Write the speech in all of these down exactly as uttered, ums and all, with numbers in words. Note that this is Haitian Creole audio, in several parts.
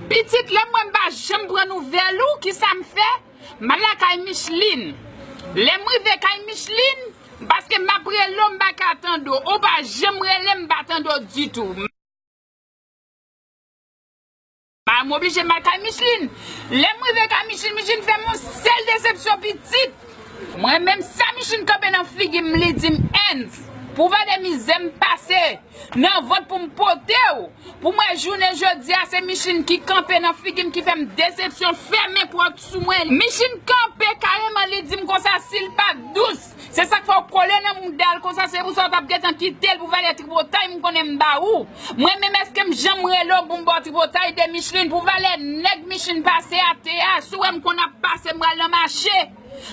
Pitit, lè m wè m pa janm pran nouvèl ou, kisa m fè? M al lakay Micheline. Lè m rive kay Micheline, paske m ap rele w, m pa ka tande w. Ou pa janm rele m, m pa tande w ditou. M oblije m al kay Micheline. Lè m rive kay Micheline, Micheline fè m yon sèl desepsyon pitit. Mwen menm sa Micheline kanpe nan figi m, li di m, Ends, pou valè mizè m pase nan vant pou m pote w. Pou mwen jounen jodi a, se Micheline ki kanpe nan figi m, ki fè m desepsyon, fèmen pòt sou mwen. Micheline kanpe kareman, li di m konsa, si l pa t dous, se sa k fè w kole nan mouda l konsa, se pou sa w t ap gentan kite l pou valè tripotay m konnen m ba ou. Mwen menm, èske m janm rele w pou m ba w tripotay de Micheline, pou valè nèg Micheline pase atè a, si w wè m konn ap pase, m pral nan mache.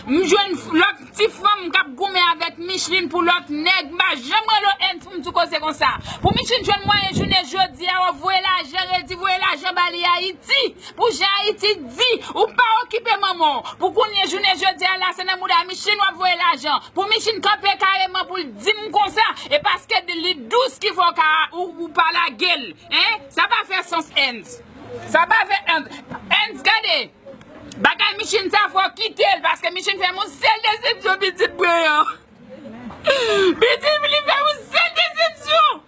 M jwenn f-, lòt ti fanm k ap goumen avèk Micheline pou lòt nèg, m pa janm rele w Ends pou m di w koze konsa. Pou Micheline jwenn mwayen jounen jodi a, w ap voye lajan, redi voye lajan ba li Ayiti. Pou jan Ayiti di, ou pa okipe manman w. Pou kounye jounen jodi a la, se nan mouda Micheline w ap voye lajan. Pou Micheline kanpe kareman pou l di m konsa, e paske li dous ki fè w ka, ou, ou pa lage l. Hein? Sa pa fè sans, Ends. Sa pa fè Ends. Ends, gade. Bagay Micheline sa fò kite l, paske Micheline fè m yon sèl desepsyon, pitit mwen an. Pitit li fè m yon sèl desepsyon.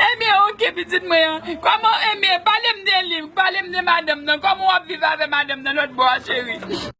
Ebyen, ok, pitit mwen an. Kòman, ebyen, pale m de li, pale m de madanm nan. Kòman w ap viv avè madanm nan lòt bò a, cheri?